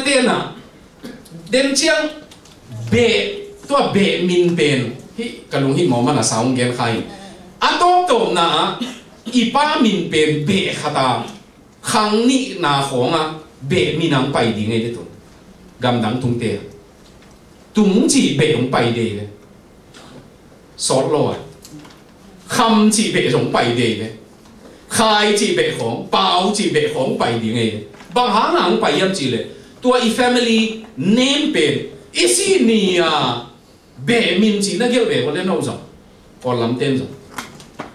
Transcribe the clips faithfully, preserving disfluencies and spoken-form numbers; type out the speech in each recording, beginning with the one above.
Tenah den ciang beh, tua beh min pen hih ka lunghimawh man a sa hong gen kha hi. A tawptawpna ah i pa min pen beh khat a khang nihna khawngah beh min a hong pai ding ei ve tun. Gamdang tungte a tung cih beh hong pai dei ve. Sawt lo a kham cih beh zong pai dei ve. Khai cih beh khawng, pau cih beh khawng pai ding ei ve. Bang hang a hong pai hiam cih leh tua i family name pen i sih ni a beh min cih na gelh ve ko le no zong Kawl lamten zong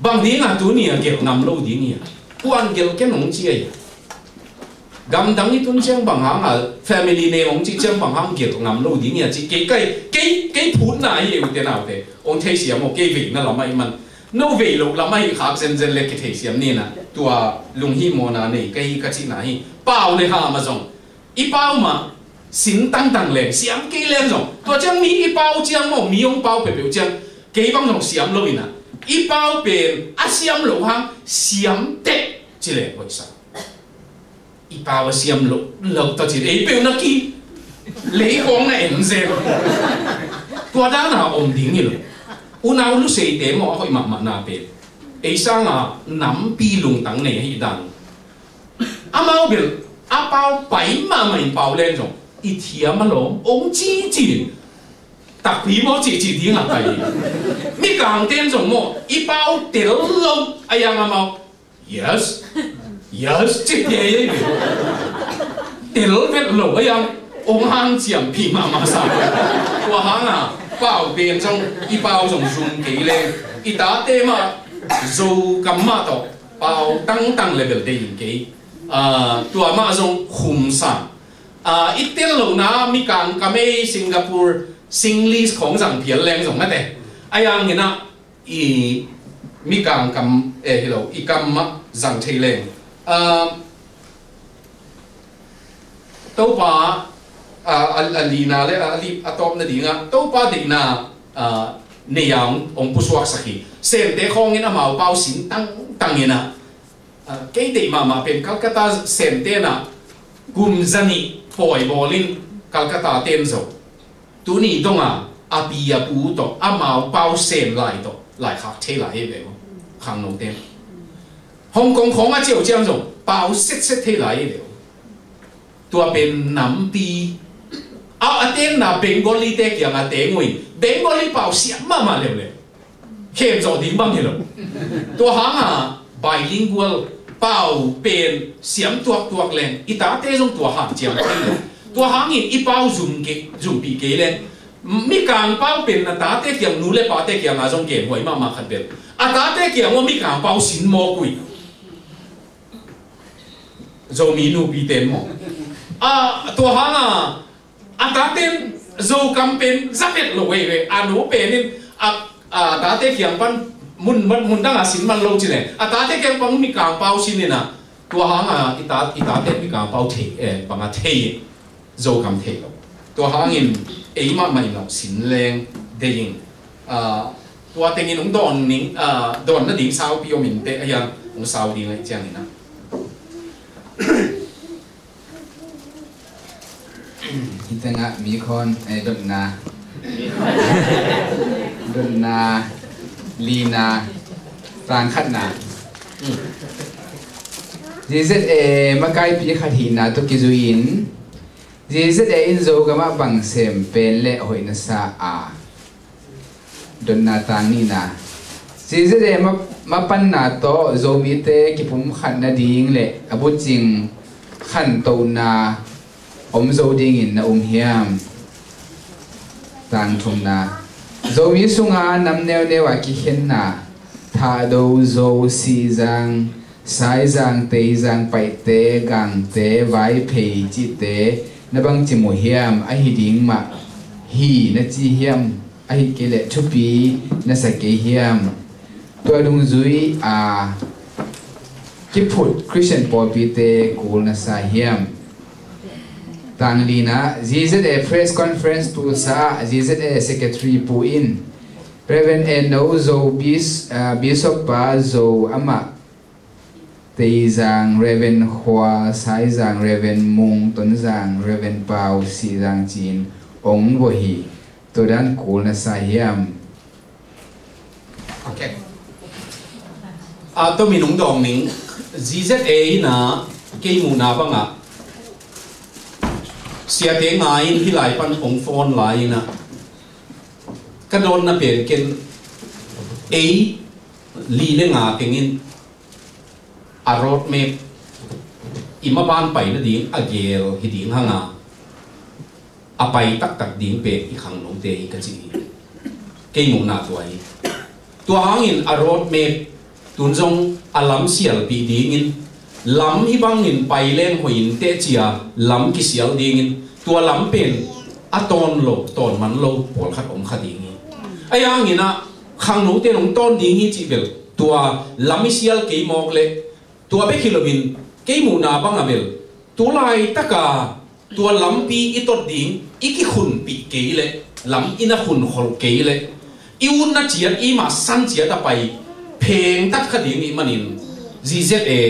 bang ding a tuni a gelh ngam lo ding hi a. Kuan gelh ken hong ci a hi a. Gamdang i tun ciang bang hang a family name hong ci ciang bang hang gelh ngam lo ding hi a ci kei kai kei kei phutna hi e ute naute. Hong theisiam aw kei veina lam ahi man. No vei lo lam ahi khak zenzen le kitheisiam ni na. Tua lunghimawhna nei ka hi ka cihna hi. Pau le ham a zong i pau mah sin tangtang leng siam kei leng zong tua ciang mi i pau ciang maw mi hong pau peuhpeuh ciang kei bang zong siam lo ina. I pau pen a siam lo hang siam teh ci leng hoihsa. I pau a siam lo lo ta ci ei peuh na ki lei khawng na en zel. Tua dan a om ding hi lo. Unau luseite maw a hoih mahmah na pen ei sanga nampi lungtang nei ahi dan. Amau bel a pau pai mahmah in pau len zong i thiam a lawm ong cici. Takpi maw cici ding a pai hi. Mikangten zong maw i pau tel lo a yang amau. Yes. Yes ci te ei ve. Tel vet lo a yang ong hang ciampi mahmah sa. Tua hanga pau pen zong i pau zong zum kei leng i tate mah Zo kam mah tawh pau tangtang le bel dei in kei. Ah, tua mah zong khumsa. Ah, i tel lohna mikang kam ei Singapore Singlish khawng zang phial leng zong mate a yang hinah i mikang kam eh hi lo i kam mah zang thei leng. Ah, Topa a, a, a lina le a, a li, a tawpna dingah Topa deihna ah, nei a hong, hong pusuaksak hi. Semte khawngin amau pau sin tangtang inah ah, kei deih mahmah pen Calcutta semte nah kum zanih pawi bawlin Calcutta ten zo. Tuni donga a pi a pu tawh amau pau sem lai tawh laikhak thei lai hi ve maw. Khangno ten Hong Kong khawng a ciau ciang zong pau setset thei lai hi ve maw. Tua pen nampi a, a tenna Bengali te kiang a teng uh in Bengali pau siam mahmah leuleu. Khem zawh ding bang hi lo. Tua hanga bilingual pau pen siam tuaktuak leng i tate zong tua hang ciam thei lo. Tua hangin i pau zum kei, zumpi kei leng mikang pau pen a tate kiang nu le pate kianga zong kemhuai mahmah khat bel a tate kiang uh mikang pau sin mawk uh hi. Zomi nupi ten maw a tua hanga a taten Zo kam pen za vet lo vei ve a nu penin a, a tate kiang pan mun, mun, mun danga sin man lo ci leng a tate kiang pan mikang pau sin ina tua hanga i ta, i taten mikang pau thei eh, panga thei Zo kam thei lo. Tua hangin ei mahmah in hong sin leng dei in ah, tua tengin hong dawn ning ah, dawn nading saupi om in te a hiang hong sau ding ahi ciangin ah. Hih tengah mi khawn eh, dotna dotna lina tang khatna. Zi zet e makaipi khat hihna tawh kizui in zi zet e in Zogamah bang sem pen le hoih na sa a. Dotna tang nihna. Zi zet e ma, mapanna tawh Zomite kipumkhat nading le a bucing khantohna om zo dingin na um hiam? Tang thumna. Zomi sunga nam neuneu a kikhenna Thahdo, Zo, Sihzang, Saizang, Teizang, Paihte, Gangte, Vaiphei cihte na bangci mu hiam? Ahi ding mah hi na ci hiam? Ahi kei leh thupi na sa kei hiam? Tua dungzui a kiphut Christian pawlpite kul na sa hiam? Tang lina, Z Z A press conference Tulsa ah Z Z A secretary pu in Reverend Eno Zo bis, ah, Bishop pa Zo amah Teizang Reverend Khua, Saizang Reverend Mung, Tonzang Reverend Pau, Sihzang Cin, ong bo hi. Tua dan kul na sa hiam? Okay. A, tua mi nung dawng ning, Z Z A in a, kei muhna bangah, siate ngai in hih lai pan hong phone lai in a, ka dawnna pen ken, ei, li le nga tengin, a road map, i maban pai nading a gel hi ding hang a, a pai taktak ding pen i khangnote hi ka ci hi. Kei muhna tua hi. Tua hangin a road map tun zong a lam sialpih dingin, lam hih bangin pai leng hoih in teh ci a lam kisial dingin, tua lam pen a tawn lo, tawn man lo pawlkhat om kha ding hi. Ahi hangin a khangnote in hong tawn ding hi cih bel, tua lam i sial kei mawk leh, tua bek hi loin, kei muhna bang a bel, tu laitak a tua lampi i tot ding i kikhunpih kei leh, lam i na khunkholh kei leh, i utna ciat, i mah san ciat a pai phengtat kha ding ih manin, Z Z A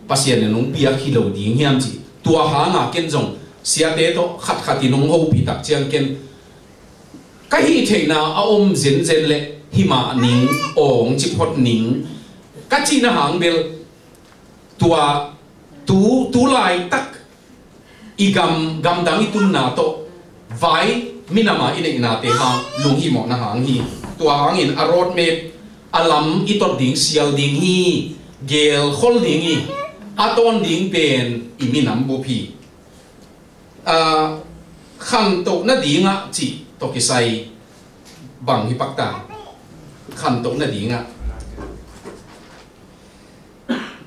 Pasian in hong piak hi lo ding hiam cih, tua hang a ken zong siate tawh khatkhat in hong hopih tak ciang ken, ka hih theihna a om zenzen leh hih mah ning, awng ci phot ning, ka cihna hang bel, tua, tu, tu laitak i gam, gamdang i tunna tawh vai minam a i neihnate hang lunghimawhna hang hi. Tua hangin a road map, a lam i tot ding sial ding hi, gelkhol ding hi, a tawn ding pen i minam bup hi. A, khantoh nadingah cih tawh kisai bang hi pak ta? Khantoh nadingah.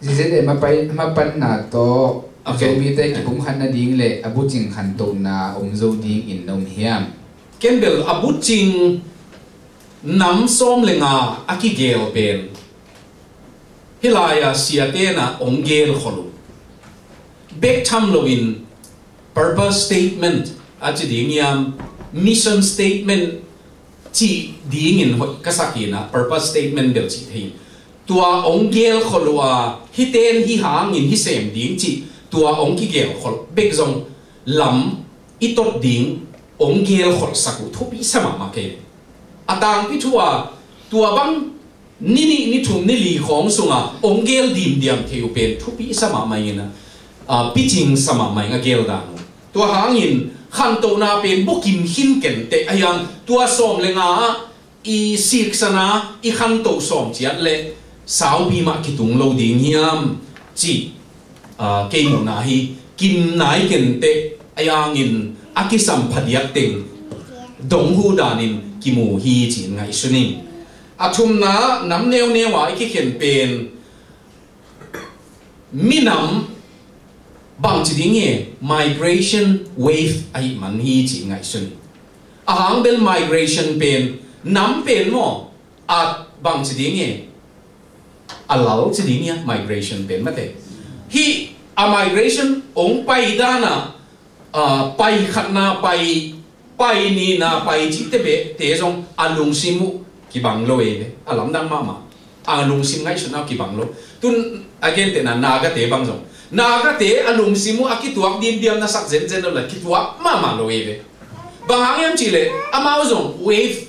Z Z A mapai-, mapanna tawh, okay, Zomite kipumkhat nading le a bucing khantohna om zo dingin na om hiam? Ken bel a bucing nam sawm le nga a kigel pen, hih lai-a siate in a hong gelkhol uh. Bek tham loin purpose statement a ci ding hiam, mission statement cih dingin hoih ka sak hi in a, purpose statement bel cih thei. Tua hong gelkhol uh a, hihte in hih hangin hih sem ding cih, tua hong kigelkhol bek zong lam i tot ding hong gelkholsak uh thupi sa mahmah kei. A tangpi thu a, tua bang ni nih, ni thum, ni li khawng sungah hong gel dimdiam thei uh pen thupi sa mahmah ing a, a, picing sa mahmah ing a, geldan uh. Tua hangin khantohna pen bukim khin ken teh, ahi hang tua sawm le nga ah i siksan a i khantoh sawm ciat le saupi mah kitung lo ding hiam cih, a, kei muhna hi. Kim nai ken teh, ahi hangin a kisam phadiak teng dong huh danin kimu hi ci-in ngaihsun ing. A thumna, nam neuneu a i kikhen pen minam bangci ding hi, migration wave ahih man hi ci-in ngaihsun ing. A hang bel migration pen, nam pen maw, a bangci ding hi, a lal ci ding hi a, migration pen mate. Hih a migration hong pai dan a, a, pai khatna pai, pai nihna pai cihte beh te zong a lungsim uh kibang lo ei ve. A lamdang mahmah. A lungsim ngaihsutna uh kibang lo. Tun a gentehna Nagate bang zong, Nagate a lungsim uh a kituak dimdiam na sak zenzen lo le, kituak mahmah lo ei ve. Bang hang hiam cih leh amau zong wave,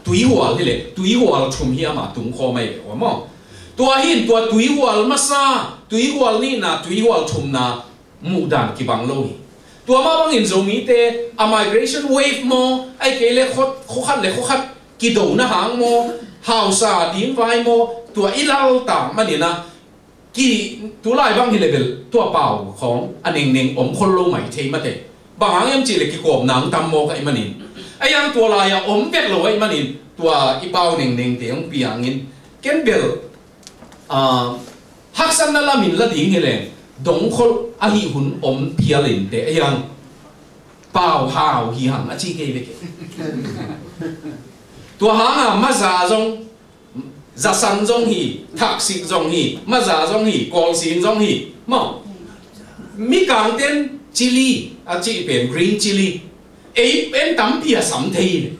tuihual hi leh, tuihual thum hi amah tungkhawm ahi ve ua maw. Tua hi in tua tuihual masa, tuihual nihna, tuihual thumna muhdan kibang lo hi. Tua mah bangin Zomite a migration wave maw, ahih kei leh khua-, khua khat le khua khat kidona hang maw, hausa ding vai maw, tua i laltak manin a, ki, tulai bang hi leh bel tua pau khawng a nengneng om khol lo mai thei mate. Bang hang hiam cih leh kikawmna hong tam mawk ahih manin. Ahi hang tua lai-ah om bek lo ahih manin tua i pau nengnengte hong piangin, ken bel, a, haksatna lamin la ding hi leng dongkhol ahi hun om phial in teh, ahi hang pau hau hi hang a ci kei ve kei. Tua hangah maza zong, zasan zong hi, thaksik zong hi, maza zong hi, kawlsing zong hi maw. Mikangte in chili a cih pen green chili, ei en tampi a sam thei.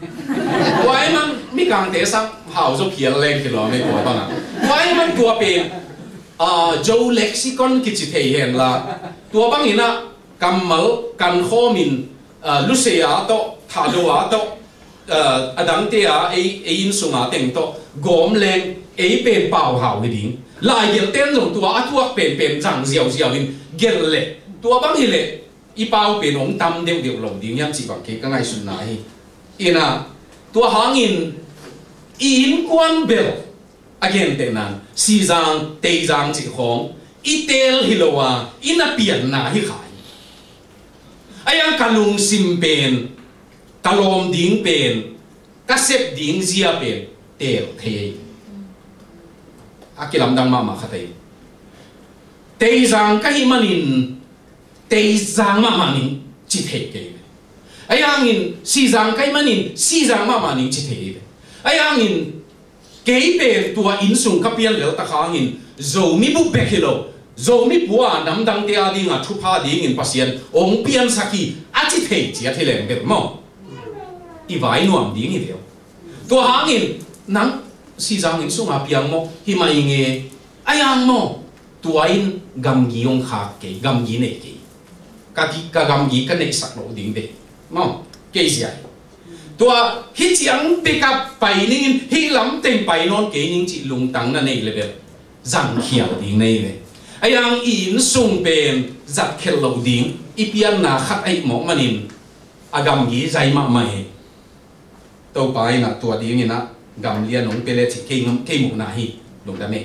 Tua ahih man mikangte sang hau zaw phial leng kilawm ei tua bangah. Tua ahih man tua pen Aa, Zo lexicon kici thei henla, tua bangin ah kammal kankhawmin, aa, lusea tawh, thahdoa tawh, aa, a dangte a ei, ei inn sunga teng tawh gawm leng ei pen pauhau hi ding. Laigelhten zong tua a thuak penpen zang ziauziau in gelh leh, tua bang hileh i pau pen hong tam deuhdeuh lo ding hiam cih bang kei ka ngaihsutna hi. Inah, tua hangin i innkuan bel a gentehna in Sizang, Teizang cih khawng i teel hi lo a, i na pianna hi kha hi. Ahi hang ka lungsim pen, ka lawm ding pen, ka sep ding zia pen teel thei hi. A kilamdang mahmah kha thei. Teizang ka hih manin Teizang mahmah ning ci thei kei ve. Ahi hangin Sizang ka hih manin Sizang mahmah ning ci thei ve. Ahi hangin kei pen tua inn sung ka pian lel tak hangin Zomi bup bek hi lo, Zomi pua namdangte a dinga thupha dingin Pasian hong piansak hi a ci thei ciat hi leng bel maw, i vai nuam ding hi ve uh. Tua hangin nang Sizang inn sunga piang maw, hi mah i nge, ahi hang maw, tua in gamgi hong khak kei, gamgi nei kei. Ka, ka gamgi ka neihsak loh ding ve maw, kei zia hi. Tua hih ciang pickup pai ningin hih lamteng pai nawn kei ning cih lungtang na neih le bel zangkhial ding na hi ve. Ahi hang i inn sung pen zatkhelh loh ding i pianna khat ahih mawk manin a gamgi zai mahmah hi. Topa in ah tua dingin ah gamlian hong pia le cih kei ngam, kei muhna hi. Lungdam e.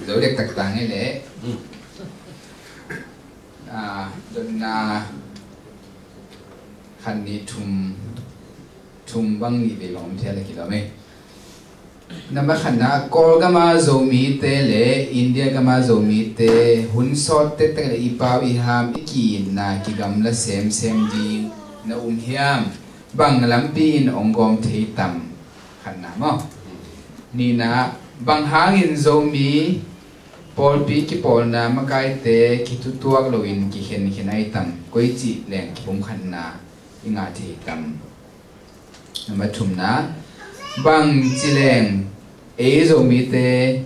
Zo dek taktak nge le. Hmm. Ah, dotna khat nih thum, thum bang nih vei lawm thial a kilawm e. Number khatna, Kawlgama Zomite le India gama Zomite hun sawt tektek le i pau i ham, i ki-itna kigamla semsem ding na um hiam? Bang lampi in ong gawm thei tam? Khatna maw. Nihna, bang hangin Zomi pawlpi kipawlna makaite kithutuak loin kikhenkhen ai tam? Koici leng kipumkhatna i ngah thei tam? Number thumna, bang ci leng ei Zomite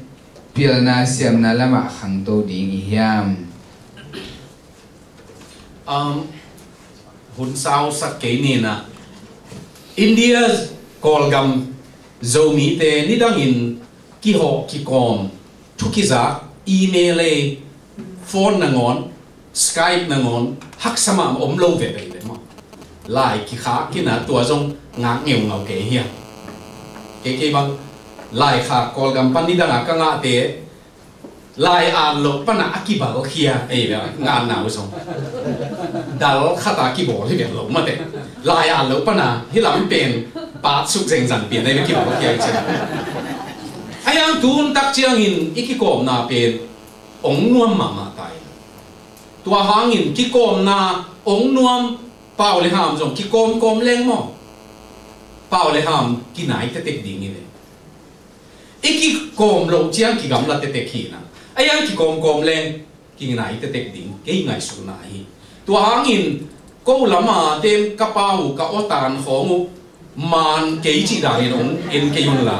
pilna siamna lamah khangto ding i hiam? Um, hun sausak kei ni na. India, Kawlgam Zomite nidangin kihawh kikawm, thu kizak, email ei, phone nangawn, Skype nangawn haksa mah om lo veve maw. Lai kikhak kina tua zong ngak ngeungau kei hia. Kei kei bang lai khak Kawlgam pan nidanga ka ngahte lai at loh pana a kibalkhia ei ve, nganna uh zong dal khata kibawl hi vet lo mate. Lai at loh pana hi lam pen patsuk zengzang pian ei ve, kibalkhia ei cin. Ahi hang tun tak ciangin i kikawmna pen ong nuam mahmah tai. Tua hangin kikawmna ong nuam, pau le ham zong kikawmkawm leng maw, pau le ham kinai tektek ding hi ve. I kikawm loh ciang kigamla tektek hi na. Ahi hang kikawmkawm leng kinai tektek ding kei ngaihsutna hi. Tua hangin ko lama ten ka pau ka awtan khawng uh man kei cih danin ong en kei un la.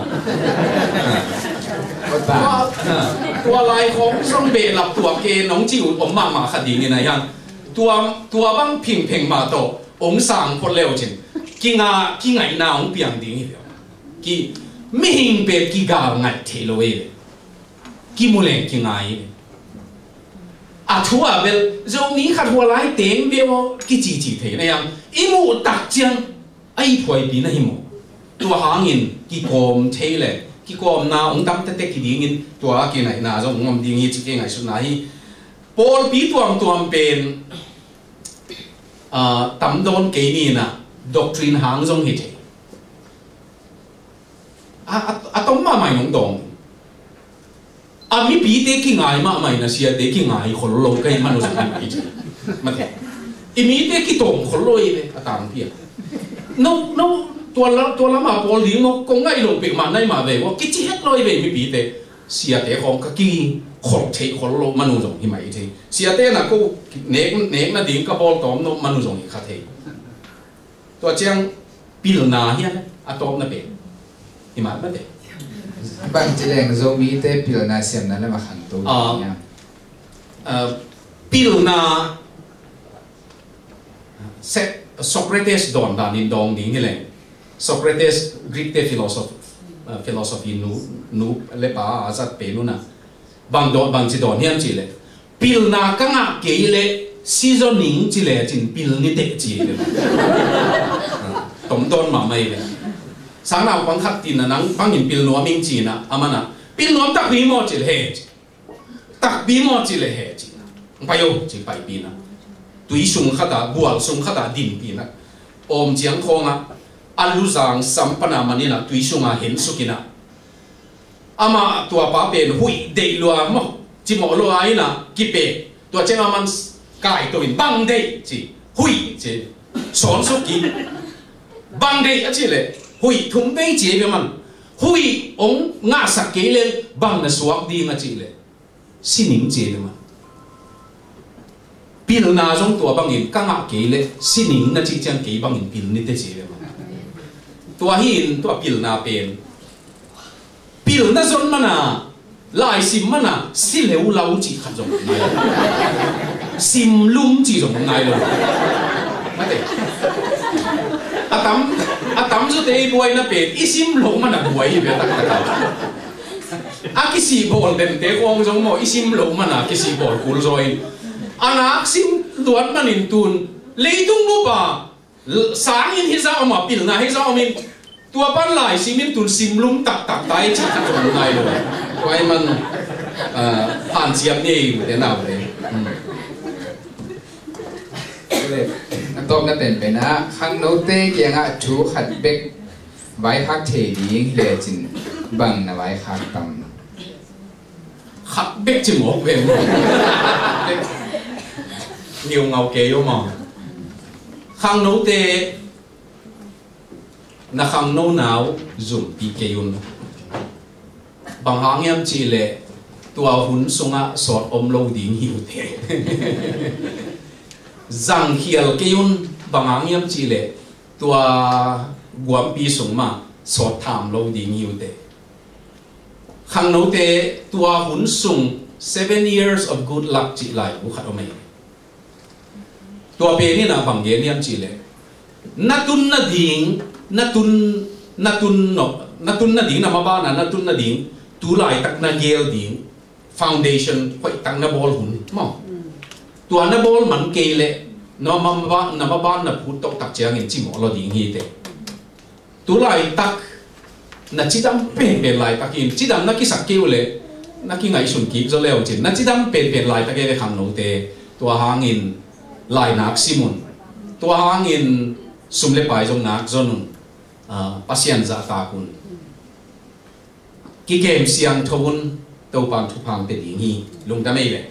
Tua, tua lai khawng zong behlap tuak kei nong ci uh om mahmah kha dingin ahi hang. Tua, tua bang phingpheng mah tawh ong sang phot leu cin kinga, kingaihna ong piang ding hi. Ki, mihing pen kigal ngaih thei lo ei ve. Kimu leng kingai ei ve. A thu a bel Zomi khat hua lai teng ve aw kicici thei na hiam? I muh tak ciang a i phuaipi na hi maw? Tua hangin kikawm thei le kikawmna ong tam tektek hi dingin tua a kinaihna zong ong om ding hi ci kei ngaihsutna hi. Pawlpi tuamtuam pen, ah, tamdawn kei ni na, doctrine hang zong hi thei. A, a, a tom mahmah in ong dawng. A mipite kingai mahmah in a siate kingai khol lo ka hih man uh zong hi mah hi thei. Mate. I mite kitawm khol lo ei ve a tangpi a. No, no, tua la, tua lama pawl ding maw, kong ngaih lo pek mah nai mah ve maw, kici het lo ei ve mipite. Siate khawng ka kikhol thei khol lo man uh zong hi mah hi thei. Siate na ko nek, nekna ding ka bawl tawm no man uh zong hi kha thei. Tua ciang pilna hian a tawpna pen Hi mah mate. Bang ci leng Zomite pilna siamna lam a khangto. Ah, ding hiam? Ah, pilna, Se-, Socrates dawn danin dawng ding hi leng. Socrates, Greek te philosoph-, ah, philosophy nu, nu le pa a zat pen un a. Bang dawn, bang ci dawn hiam cih leh, pilna ka ngah kei leh si zaw ning ci lecin pil ni teh ci hi ve. Tom dawn mahmah hi ve. Sang naupang khat in a nang bangin pil nuam ing ci-in a, aman a, pil nuam takpi maw cih leh he ci. Takpi maw cih leh he ci. Pai o ci, paipih in a. Tui sung khat ah, gual sung khat ah dinpih in a. Awm ciang khawng ah, a luzang sam pan a man in a, tui sung ah hensuk in a. Amah tua pa pen huih deih lua maw, cimawh lua in a kipek. Tua ciang a man kaito in bang deih ci, huih ci, sawnsuk kik. Bang deih a cih leh huih thum vei ci hi ve man. Huih hong ngahsak kei leh bang na suak ding a cih leh si ning ci hi ve man. Pilna zong tua bangin ka ngah kei leh si ning na cih ciang kei bangin pil ni teh ci hi ve man. Tua hi in tua pilna pen, pilna zon man a, laisim man a, si leulau cih khat zong ngai lo. Sim lum cih zong ngai lo. Mate. A tam, a tam zawte i buaina pen i sim loh man a buai hi ve taktak a. A kisih bawl dente khawng zong maw, i sim loh man a kisih bawl kul zaw in. A nak sim luat manin tun leitung bup a, l-, sangin hi zah om a, pilna hi zah om in, tua pan laisim in tun sim lum taktak ta i cih khat zong ngai lo. Tua ahih man, ah, hanciam ni ei u te nau te. Hmm. A tawpna penpen ah, khangnote kiangah thu khat bek vaikhak thei ding hi lecin bang na vaikhak tam? Khat bek ci mawk ve maw. Ngiungau kei om a. Khangnote, na khangno nau zumpih kei un. Bang hang hiam cih leh tua hun sungah sawt om lo ding hi uh teh. Zangkhial kei un, bang hang hiam cih leh tua guampi sung mah sawt tham lo ding hi uh teh. Khangnote, tua hun sung seven years of good luck cih laibu khat om ei. Tua pen in a bang gen hiam cih leh, na tun nading, na tun, na tun no, na tun nading, na maban a na tun nading, tu laitak na gel ding foundation hoihtak na bawl hun maw. Mm. Tua na bawl man kei leh na maban, na maban na phut toktak ciangin cimawh lo ding hi teh. Tu laitak na cidam penpen laitak in, cidam na kisak kei uh leh na kingaihsun kik zaw le uh cin, na cidam penpen laitak e ve khangnote. Tua hangin lainak sim un. Tua hangin sum le pai zong nak zon un. Ah, Pasian zahtak un. Kikem siangtho un, Topa'n thupha hong pia ding hi. Lungdam ei ve.